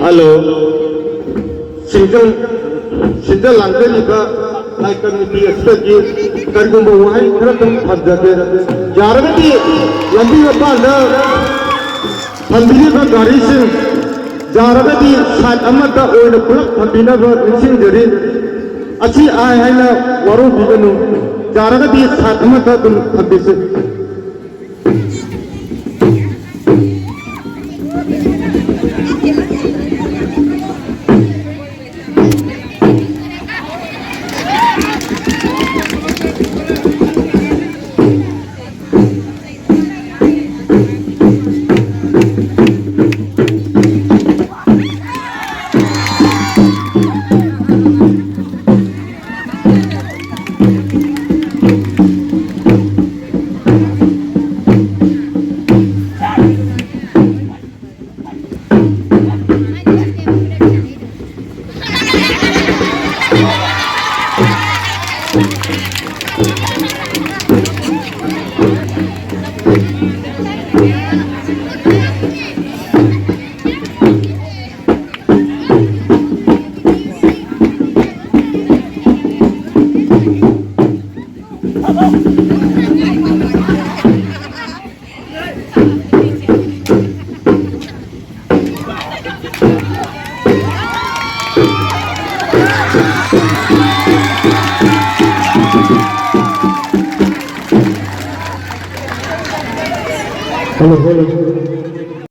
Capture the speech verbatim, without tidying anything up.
Hello. ꯁꯤꯡꯖ-, ꯁꯤꯟꯖ ꯂꯥꯡꯖꯔꯤꯕ ꯂꯥꯏ committee ꯑꯁꯤꯗꯒꯤ ꯀꯔꯤꯒꯨꯝꯕ ꯋꯥꯍꯩ ꯈꯔꯇꯪ ꯊꯝꯖꯒꯦ꯫ ꯌꯥꯔꯒꯗꯤ ꯂꯝꯕꯤ ꯃꯄꯥꯟꯗ ꯊꯝꯕꯤꯔꯤꯕ ꯒꯥꯔꯤꯁꯤꯡ ꯌꯥꯔꯒꯗꯤ ꯁꯥꯏꯠ ꯑꯃꯗ ꯑꯣꯏꯅ ꯄꯨꯂꯞ ꯊꯝꯕꯤꯅꯕ ꯅꯤꯡꯁꯤꯡꯖꯔꯤ꯫ ꯑꯁꯤ ꯑꯥꯏ ꯍꯥꯏꯅ ꯋꯥꯔꯧꯕꯤꯒꯅꯨ꯫ ꯌꯥꯔꯒꯗꯤ ꯁꯥꯏꯠ ꯑꯃꯗ ꯑꯗꯨꯝ ꯊꯝꯕꯤꯁꯤ꯫ Hello, hello.